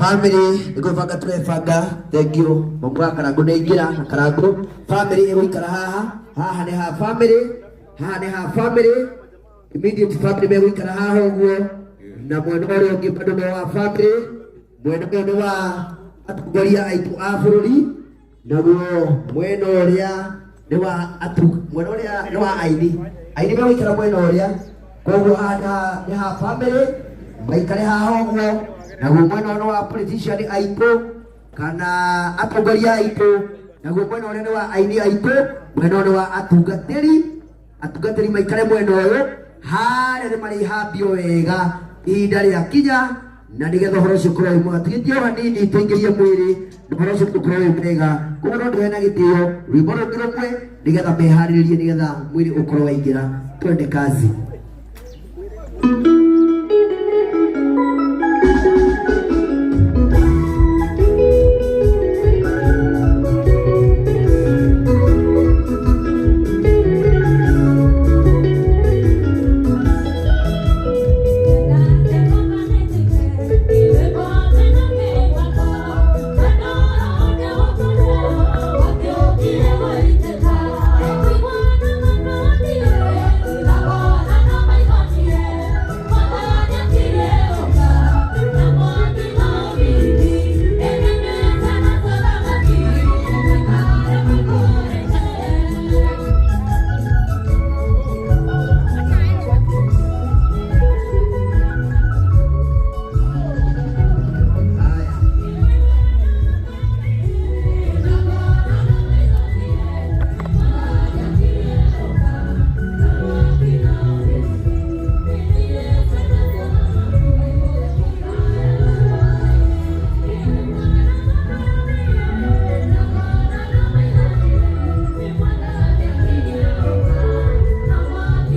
Family nĩ gwĩbanga tũrebanga. Thank you. Mamu wa Karangũ nĩ aingĩra na Karangũ. Family ĩgũikara haha. Haha nĩ ha family, haha nĩ ha family. Immediate family megũikara haha ũguo, na mwena ũrĩa ũngĩ bado nĩ wa family, mwena ũyũ nĩ wa atongoria aitũ a bũrũri, naguo mwena ũrĩa nĩ wa atu mwena ũrĩa nĩ wa aini. Aini megũikara mwena ũrĩa. Koguo haha nĩ ha family, maikare haha ũguo, naguo mwena ũyũ nĩ wa politician aitũ kana atongoria aitũ, naguo mwena ũrĩa nĩ wa aini aitũ, mwena ũyũ nĩ wa atungatĩri. Atungatĩri maikare mwena ũyũ. Harĩa nĩ marĩhambio wega ihinda rĩa kinya, na nĩgetha ũhoro ũcio ũkorwo wĩ mwega. Tũgĩtio hanini tũingĩrie mwĩrĩ na ũhoro ũcio ũkorwo wĩ mwega. Koguo no ndĩhe na gĩtĩo rwĩmbo rũngĩ rũmwe nĩgetha meharĩrĩrie, nĩgetha mwĩrĩ ũkorwo waingĩra. Twende kazi.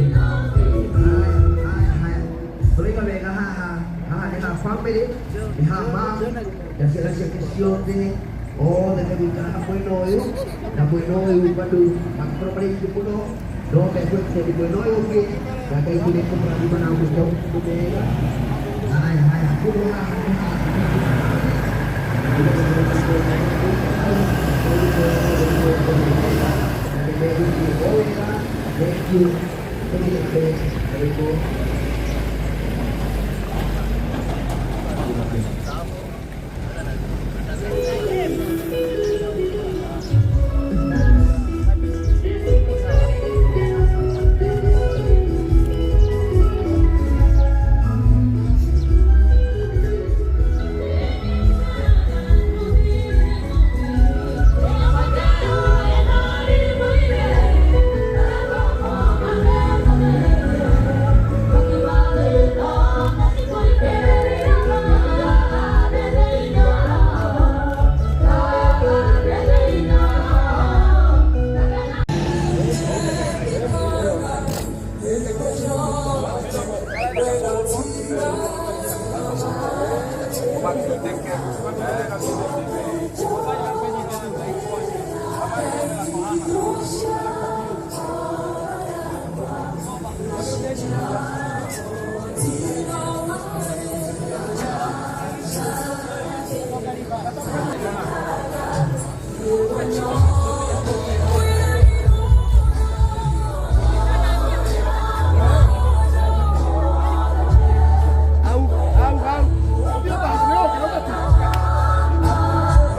Haya. Haya, haya. Tũraiga wega haha. Haha nĩ ha family, nĩ ha mam na ciana ciake ciothe, othe megũikara mwena ũyũ, na mwena ũyũ bado mangĩkorwo marĩ aingĩ mũno no megwetereri mwena ũyũ ũngĩ, na Ngai nĩ kũmũrathima na gwĩka maũndũ mega. Haya, haya. Koguo haha nĩ ha na nĩ megũthiĩ o wega. Thank you. Tũthiĩ na mbere na rwĩmbo.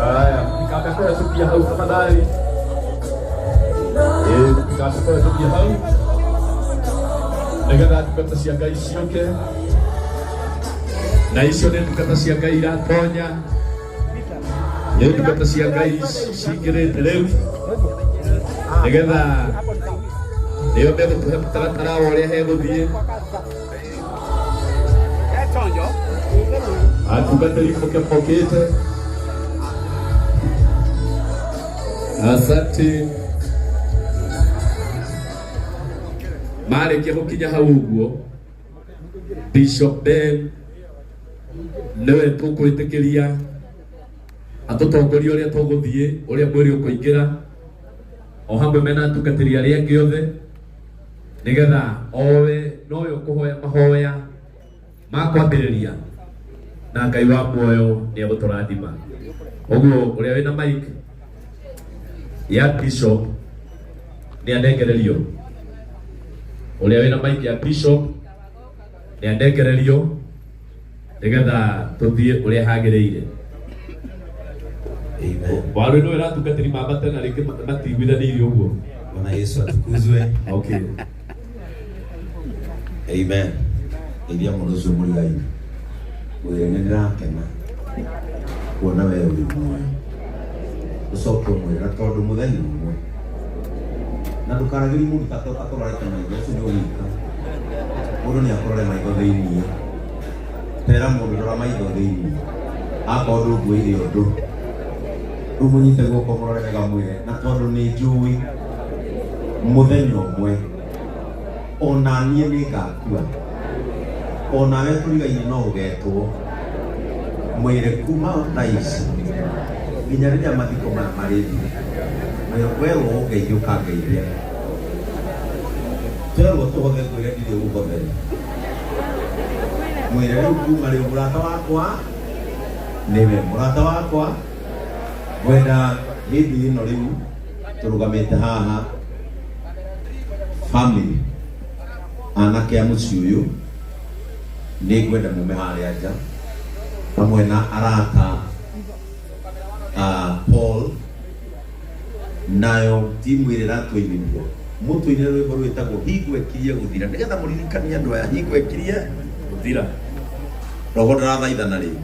Haya, nikataka hau tafadhali. Nikataka hau nigetha ndungata cia Ngai ciũke, na icio nĩ ndungata cia Ngai iratonya, nĩ ndungata cia Ngai cingĩrĩte rĩu, nigetha nĩo megũtũhe mũtaratara wa ũrĩa hegũthiĩ. Atungatĩri mũke mokĩte. Asante. Marĩkia gũkinya hau ũguo, Bishop Ben nĩwe tũkwĩtĩkĩria atũtongorie ũrĩa tũgũthiĩ, ũrĩa mwĩrĩ ũkũingĩra, o hamwe mena atungatĩri arĩa angĩ othe, nĩgetha owe nowe ũkũhoya mahoya ma kwambĩrĩria. Na Ngai wa muoyo nĩ egũtũrathima. Ũguo ũrĩa wĩna mic ya bishop nĩ anengererio, ũrĩa wĩna mic ya bishop nĩ anengererio nĩgetha tũthiĩ ũrĩa hagĩrĩire. Amen. Waru ĩno ĩratungatĩri mambate na rĩngĩ matiiguithanĩirie ũguo. Bwana Yesu atukuzwe. Okay. Amen. Geithia mũndũ ũcio mũrigaine. Mwĩre nĩ ndĩrakena kuona we wĩ muoyo. Ũcoke ũmwĩre na tondũ mũthenya ũmwe na ndũkaragĩrie mũndũ ta akũrorete maitho, ũcio nĩ ũhinga. Mũndũ nĩ akũrore maitho thĩiniĩ. Tera mũndũ rora maitho thĩiniĩ. Akorwo ndũngwĩire ũndũ. Rĩu mũnyite guoko mũrore wega mwĩre na tondũ nĩ njũĩ mũthenya ũmwe ona niĩ nĩ ngakua, onawe tũrigaine no ũgetwo. Mwĩre kuma thaa ici nginya rĩrĩa mathiko maya marĩthira, mwĩre werwo ũngeithie ũkangeithia, twerwo tũhothe ngwĩre ndirĩ gũhothere. Mwĩre rĩu kuma rĩu mũrata wakwa nĩwe mũrata wakwa. Ngwenda hĩndĩ ĩno rĩu tũrũgamĩte haha, family anake a mũciĩ ũyũ, nĩ ngwenda mume harĩa nja hamwe na arata a Paul, nayo timu ĩrĩa ĩratũinĩria mũtũinĩre rwĩmbo rwĩtagwo Hingo Ĩkirie Gũthira, nĩgetha mũririkanie andũ aya hingo ĩkirie gũthira. Roho ndarathaithana rĩngĩ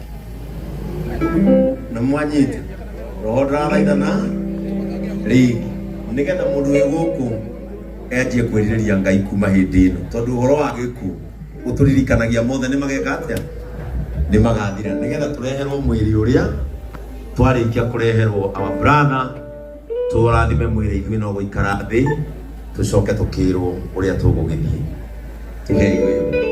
na mwanyita roho ndarathaithana rĩngĩ, nĩgetha mũndũ wĩ gũkũ enjie kwĩrirĩria Ngai kuma hĩndĩ ĩno, tondũ ũhoro wa gĩkuũ ũtũririkanagia mothe nĩ mageka atĩa, nĩ magathira, nĩgetha tũreherwo mwĩrĩ ũrĩa twarĩkia kũreherwo our brother, tũrathime mwĩrĩ ithuĩ no gũikara thĩ tũcoke tũkĩrwo ũrĩa tũgũgĩthiĩ. Tũhei rwĩmbo.